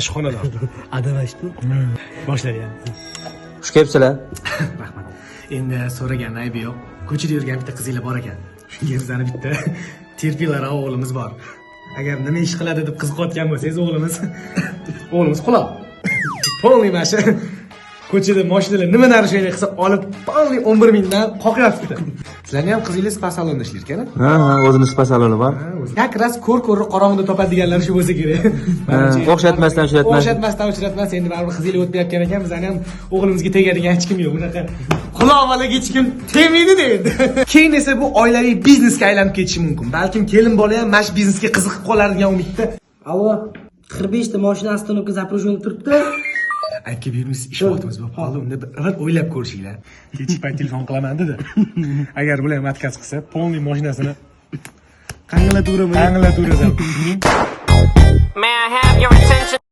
Mana shu xonadon. Adamashdi. Boshlaydi. Xush kelibsizlar. Rahmat. Endi so'ragan aybi yo'q. Ko'chada yurgan bitta qizinglar bor ekan. Shunga bizani bitta терпила lar o'g'limiz bor. Agar nima ish qiladi deb qiziqayotgan bo'lsangiz, o'g'limiz quloq. Полный mana shu ko'chada mashinalar nima нарушение qilsa, olib полный 11 mingdan qoqyapti. Sizlarni ham qizingiz spa salonda ishlar ekan? Ha, o'zini spa saloni bor. Как раз ko'r ko'rni qorong'ida topadiganlar shu bo'lsa kerak. Ha, o'xshatmasdan uchratmas. O'xshatmasdan uchratmas. Endi baribir qizinglar o'tmayotgan ekan, bizani ham o'g'limizga tegadigan hech kim yo'q. Bunaqa quloq bolaga hech kim tegmaydi deydi. Keyin esa bu oilaviy biznesga aylanib ketishi mumkin. Balkim kelin bola ham mana shu biznesga qiziqib qolar degan umidda. Allo, 45 ta mashina остановка запряжен turibdi. Aytib yurmaysiz, ish vaqtimiz bo'lib qoldi. Unda bir o'ylab ko'rishinglar. Kechki payt telefon qilaman dedi. Agar bular ham отказ qilsa, полный mashinasini Qang'ilataveraman. qang'ilataverasan. May I have your attention?